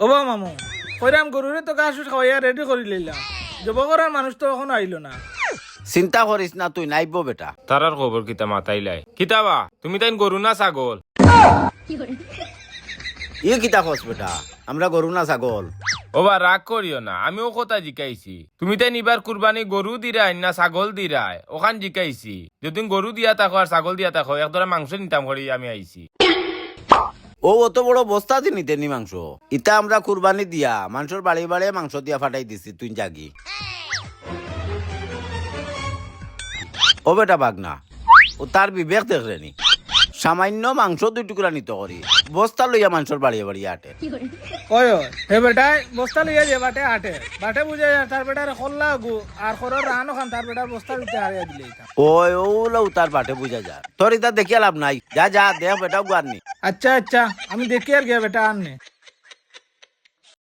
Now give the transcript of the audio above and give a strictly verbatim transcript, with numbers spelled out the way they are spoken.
ও বা মামু, কইরাম গরুরে তো ঘাস উস খাওয়াইয়া রেডি করি লইলাম, জব করার মানুষ তো অখনো আইলো না। চিন্তা করিস না তুই, নাইবো বেটা। তারার খবর কিতা মাতাইলাই? কিতা বা, তুমি তাইন গরু না ছাগল? ই কিতা কস বেটা, আমরা গরু না ছাগল? ও বা, রাগ করিও না, আমিও কথা জিকাইছি। তুমি তাইন ইবার কুরবানি গরু দিরায় না ছাগল দিরায়, অখান জিকাইছি। যদি গরু দিয়া থাকো আর ছাগল দিয়া থাকো, এক ধরা মাংস নিতাম করি আমি আইছি। ও, অত বড় বস্তা দি নিতে নি মাংস? ইতা আমরা কুরবানি দিয়া মানষর বাড়ি বাড়ি মাংস দিয়া ফাটাই দিছি, তুই জাগি। ও বেটা বাগনা, ও তার বিবেক দেখরে নি। সামান্য মাংস দুই টুকরা নিত করি, বস্তা লইয়া মানষর বাড়ি বাড়ি আটে। ওই, ওই, হে বেটায় বস্তা লইয়া যে বাটে আটে, বাটে বুঝা যায় তার বেটার কল্লা গু আর খরর রান অখান তার বেটার বস্তা দিতে হারিয়া দিলে ইতা। ওই, ওলাউ তার বাটে বুঝা যায়। তোর ইতা দেখিয়া লাভ নাই, যা, যা, দেখ বেটা গুয়ার নি। আচ্ছা, আচ্ছা, আমি দেখিয়ার গিয়া বেটা আননে।